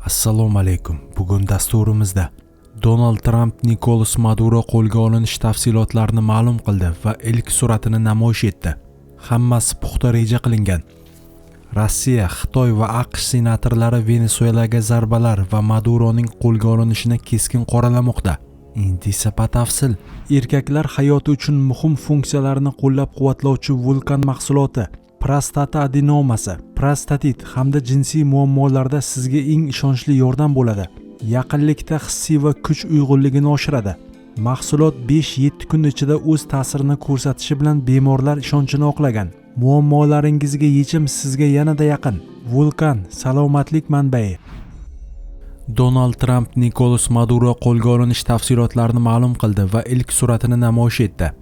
Assalomu alaykum. Bugun dasturimizda Donald Tramp Nikolas Maduro qo'lga olinish tafsilotlarini ma'lum qildi va ilk suratini namoyish etdi. Hammasi puxta reja qilingan. Rossiya, Xitoy va AQSh senatorlari Venesuelaga zarbalar va Maduroning qo'lga olinishini keskin qoralamoqda. Endi esa batafsil. Erkaklar hayoti uchun muhim funksiyalarni qo'llab-quvvatlovchi Vulkan mahsuloti prostata adenomasi, prostatit hamda jinsiy muammolarda sizga eng ishonchli yordam bo'ladi. Yaqinlikda hissiy va kuch uyg'unligini oshiradi. Mahsulot 5-7 kun ichida o'z ta'sirini ko'rsatishi bilan bemorlar ishonchini oqlagan. Muammolaringizga yechim sizga yanada yaqin. Vulkan salomatlik manbai. Donald Tramp Nikolas Maduro qo'lga olinish tafsilotlarini ma'lum qildi va ilk suratini namoyish etdi.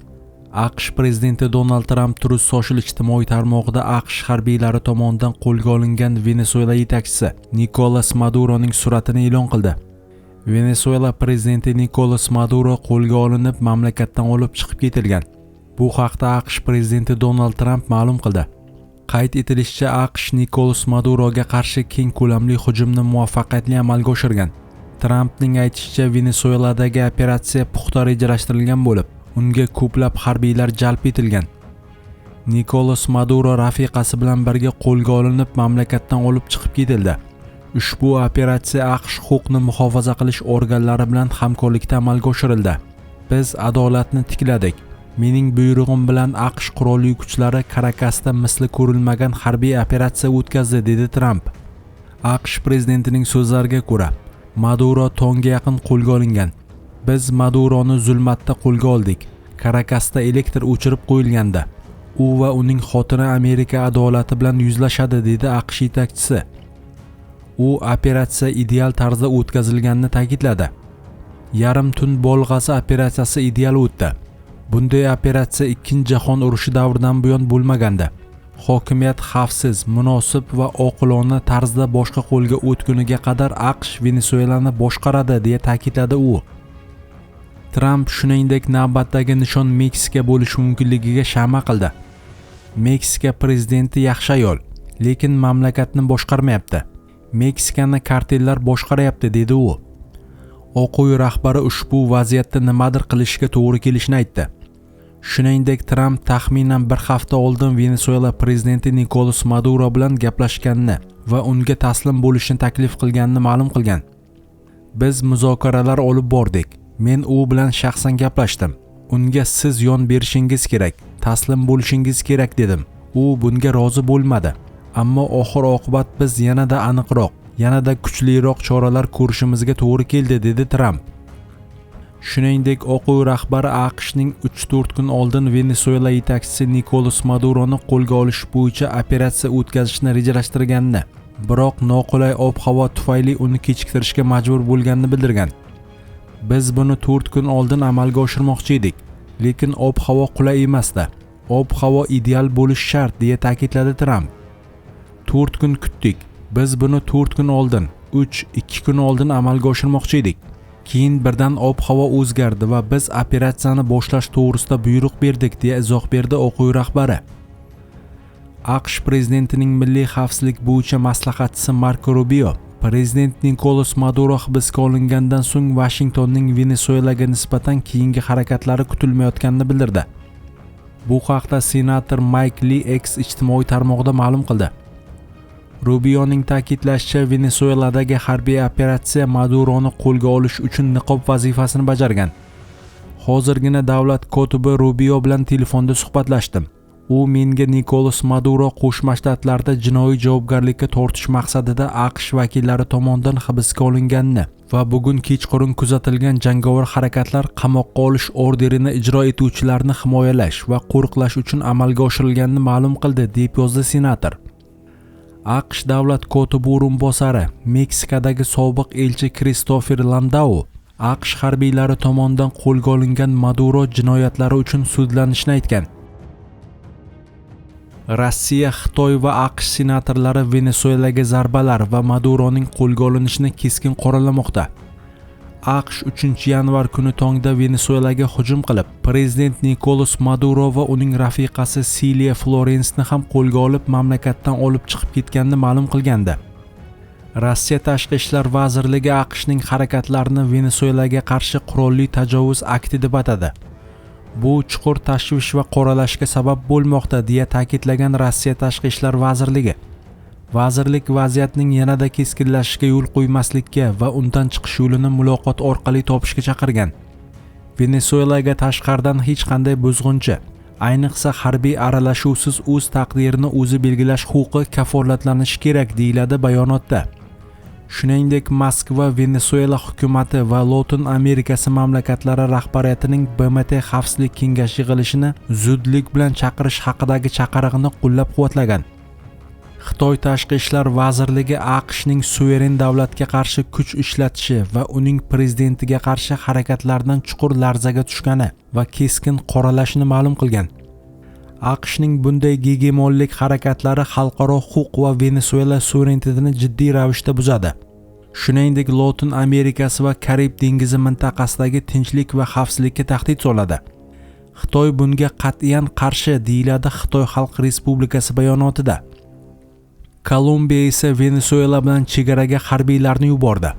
AQSh prezidenti Donald Tramp Truth Social ijtimoiy tarmog'ida AQSh harbiylari tomonidan qo'lga olingan Venesuela yetakchisi Nikolas Maduroning suratini e'lon qildi. Venesuela prezidenti Nikolas Maduro qo'lga olinib, mamlakatdan olib chiqib ketilgan. Bu haqda AQSh prezidenti Donald Tramp ma'lum qildi. Qayd etilishicha, AQSh Nikolas Maduroga qarshi keng ko'lamli hujumni muvaffaqiyatli amalga oshirgan. Trampning aytishicha, Venesueladagi operatsiya puxta rejalashtirilgan bo'lib, unga ko'plab harbiylar jalb etilgan. Nikolas Maduro rafiqasi bilan birga qo'lga olinib, mamlakatdan olib chiqib ketildi. Ushbu operatsiya AQSh huquqni muhofaza qilish organlari bilan hamkorlikda amalga oshirildi. Biz adolatni tikladik. Mening buyrug'im bilan AQSh qurolli kuchlari Karakasda misli ko'rilmagan harbiy operatsiya o'tkazdi, dedi Tramp. AQSh prezidentining so'zlariga ko'ra, Maduro tongga yaqin qo'lga olingan. Biz Maduroni zulmatda qo'lga oldik. Karakasda elektr o'chirib qo'yilganda. U va uning xotini Amerika adolati bilan yuzlashadi, dedi AQSh yetakchisi. U operatsiya ideal tarzda o'tkazilganini ta'kidladi. Yarim tun bolg'asi operatsiyasi ideal o'tdi. Bunday operatsiya Ikkinchi jahon urushi davridan buyon bo'lmagandi. Hokimiyat xavfsiz, munosib va oqilona tarzda boshqa qo'lga o'tguniga qadar AQSh Venesuelani boshqaradi, deya ta'kidladi u. Tramp shuningdek navbatdagi nishon Meksika bo'lishi mumkinligiga shama qildi. Meksika prezidenti yaxshi ayol, lekin mamlakatni boshqarmayapti. Meksikani kartellar boshqaryapti, dedi u. Oq uy rahbari ushbu vaziyatda nimadir qilishga to'g'ri kelishini aytdi. Shuningdek, Tramp taxminan bir hafta oldin Venesuela prezidenti Nikolas Maduro bilan gaplashganini va unga taslim bo'lishni taklif qilganini ma'lum qilgan. Biz muzokaralar olib bordik. Men u bilan shaxsan gaplashdim. Unga siz yon berishingiz kerak, taslim bo'lishingiz kerak dedim. U bunga rozi bo'lmadi. Ammo oxir oqibat biz yanada aniqroq, yanada kuchliroq choralar ko'rishimizga to'g'ri keldi, dedi Tramp. Shuningdek, Oq uy rahbari AQShning 3-4 kun oldin Venesuela yetakchisi Nikolas Maduroni qo'lga olish bo'yicha operatsiya o'tkazishni rejalashtirganini, biroq noqulay ob-havo tufayli uni kechiktirishga majbur bo'lganini bildirgan. Biz buni 4 kun oldin amalga oshirmoqchi edik, lekin ob-havo qulay emasdi. Ob-havo ideal bo'lishi shart, deya ta'kidladi Tramp. 4 kun kutdik. Biz buni 4 kun oldin, 3-2 kun oldin amalga oshirmoqchi edik. Keyin birdan ob-havo o'zgardi va biz operatsiyani boshlash to'g'risida buyruq berdik, deya izoh berdi Oq uy rahbari. AQSh prezidentining milliy xavfsizlik bo'yicha maslahatchisi Marko Rubio prezident Nikolas Maduro hibsga olingandan so'ng Vashingtonning Venesuelaga nisbatan keyingi harakatlari kutilmayotganini bildirdi. Bu haqda senator Mayk Li X ijtimoiy tarmog'ida ma'lum qildi. Rubioning ta'kidlashicha, Venesueladagi harbiy operatsiya Maduroni qo'lga olish uchun niqob vazifasini bajargan. Hozirgina davlat kotibi Rubio bilan telefonda suhbatlashdim. U menga Nikolas Maduro Qo'shma Shtatlarda jinoiy javobgarlikka tortish maqsadida AQSh vakillari tomonidan hibsga olinganini va bugun kechqurun kuzatilgan jangovar harakatlar qamoqqa olish orderini ijro etuvchilarni himoyalash va qo'riqlash uchun amalga oshirilganini ma'lum qildi, deb yozdi senator. AQSh davlat kotibi o'rinbosari, Meksikadagi sobiq elchi Kristofer Landau AQSh harbiylari tomonidan qo'lga olingan Maduro jinoyatlari uchun sudlanishini aytgan. Rossiya, Xitoy va AQSh senatorlari Venesuelaga zarbalar va Maduroning qo'lga olinishini keskin qoralamoqda. AQSh 3-yanvar kuni tongda Venesuelaga hujum qilib, prezident Nikolas Maduro va uning rafiqasi Siliya Florensni ham qo'lga olib, mamlakatdan olib chiqib ketganini ma'lum qilgandi. Rossiya Tashqi ishlar vazirligi AQShning harakatlarini Venesuelaga qarshi qurolli tajovuz akti deb atadi. Bu chuqur tashvish va qoralashga sabab bo'lmoqda, deya ta'kidlagan Rossiya Tashqi ishlar vazirligi. Vazirlik vaziyatning yanada keskinlashishiga yo'l qo'ymaslikka va undan chiqish yo'lini muloqot orqali topishga chaqirgan. Venesuelaga tashqaridan hech qanday buzg'unchi, ayniqsa harbiy aralashuvsiz o'z taqdirini o'zi belgilash huquqi kafolatlanishi kerak, deyiladi bayonotda. Shuningdek, Moskva Venesuela hukumati va Lotin Amerikasi mamlakatlari rahbariyatining BMT Xavfsizlik kengashi yig'ilishini zudlik bilan chaqirish haqidagi chaqirig'ini qo'llab-quvvatlagan. Xitoy Tashqi ishlar vazirligi AQShning suveren davlatga qarshi kuch ishlatishi va uning prezidentiga qarshi harakatlaridan chuqur larzaga tushgani va keskin qoralashini ma'lum qilgan. AQShning bunday gegemonlik harakatlari xalqaro huquq va Venesuela suverenitetini jiddiy ravishda buzadi. Shuningdek, Lotin Amerikasi va Karib dengizi mintaqasidagi tinchlik va xavfsizlikka tahdid soladi. Xitoy bunga qat'iyan qarshi, deyiladi Xitoy Xalq Respublikasi bayonotida. Kolumbiya esa Venesuela bilan chegaraga harbiylarni yubordi.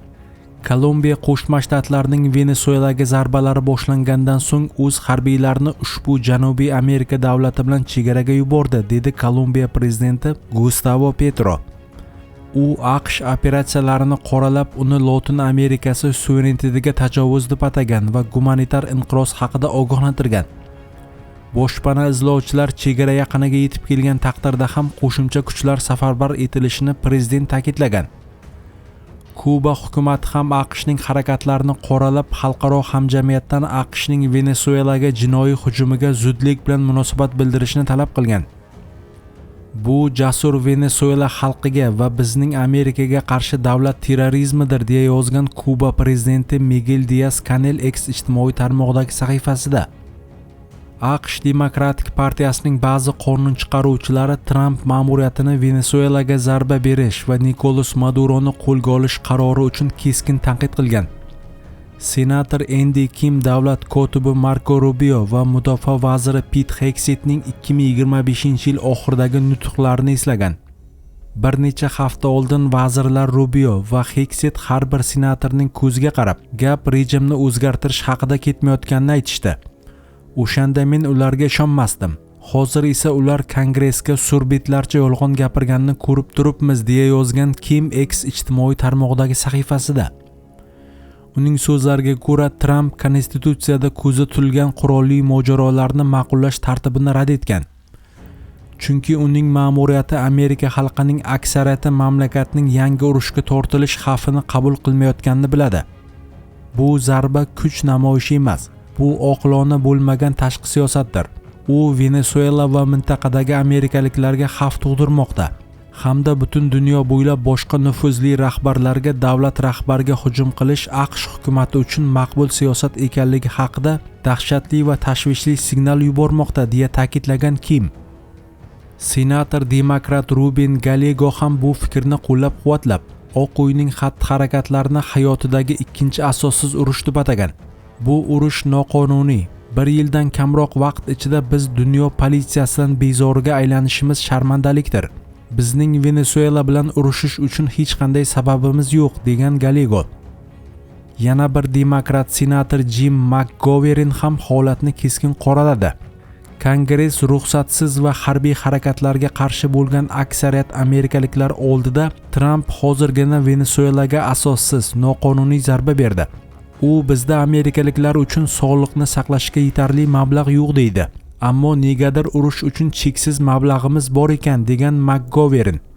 Kolumbiya Qo'shma Shtatlarining Venesuelaga zarbalari boshlangandan so'ng o'z harbiylarini ushbu Janubiy Amerika davlati bilan chegaraga yubordi, dedi Kolumbiya prezidenti Gustavo Petro. U AQSh operatsiyalarini qoralab, uni Lotin Amerikasi suverenitetiga tajovuz deb atagan va gumanitar inqiroz haqida ogohlantirgan. Boshpana izlovchilar chegara yaqiniga yetib kelgan taqdirda ham qo'shimcha kuchlar safarbar etilishini prezident ta'kidlagan. Kuba hukumati ham AQShning harakatlarini qoralab, xalqaro hamjamiyatdan AQShning Venesuelaga jinoiy hujumiga zudlik bilan munosabat bildirishini talab qilgan. Bu jasur Venesuela xalqiga va bizning Amerikaga qarshi davlat terrorizmidir, deya yozgan Kuba prezidenti Miguel Dias-Kanel X ijtimoiy tarmog'idagi sahifasida. AQSh Demokratik partiyasining ba'zi qonun chiqaruvchilari Tramp ma'muriyatini Venesuelaga zarba berish va Nikolas Maduroni qo'lga olish qarori uchun keskin tanqid qilgan. Senator Endi Kim davlat kotibi Marko Rubio va mudofaa vaziri Pit Hegsetning 2025-yil oxiridagi nutqlarini eslagan. Bir necha hafta oldin vazirlar Rubio va Hegset har bir senatorning ko'ziga qarab, gap rejimni o'zgartirish haqida ketmayotganini aytishdi. O'shanda men ularga ishonmasdim. Hozir esa ular Kongressga surbetlarcha yolg'on gapirganini ko'rib turibmiz, deya yozgan Kim X ijtimoiy tarmog'idagi sahifasida. Uning so'zlariga ko'ra, Tramp konstitutsiyada ko'zda tutilgan qurolli mojarolarni ma'qullash tartibini rad etgan. Chunki uning ma'muriyati Amerika xalqining aksariyati mamlakatning yangi urushga tortilish xavfini qabul qilmayotganini biladi. Bu zarba kuch namoyishi emas. Bu oqilona bo'lmagan tashqi siyosatdir. U Venesuela va mintaqadagi amerikaliklarga xavf tug'dirmoqda hamda butun dunyo bo'ylab boshqa nufuzli rahbarlarga davlat rahbariga hujum qilish AQSh hukumati uchun maqbul siyosat ekanligi haqida dahshatli va tashvishli signal yubormoqda, deya ta'kidlagan Kim. Senator demokrat Ruben Gallego ham bu fikrni qo'llab-quvvatlab, Oq uyning xatti-harakatlarini hayotidagi ikkinchi asossiz urush deb atagan. Bu urush noqonuniy. Bir yildan kamroq vaqt ichida biz dunyo politsiyasidan bezoriga aylanishimiz sharmandalikdir. Bizning Venesuela bilan urushish uchun hech qanday sababimiz yo'q, degan Gallego. Yana bir demokrat senator Jim McGovern ham holatni keskin qoraladi. Kongress ruxsatsiz va harbiy harakatlarga qarshi bo'lgan aksariyat amerikaliklar oldida Tramp hozirgina Venesuelaga asossiz, noqonuniy zarba berdi. U bizda amerikaliklar uchun sog'liqni saqlashga yetarli mablag' yo'q deydi. Ammo negadir urush uchun cheksiz mablag'imiz bor ekan, degan McGovern.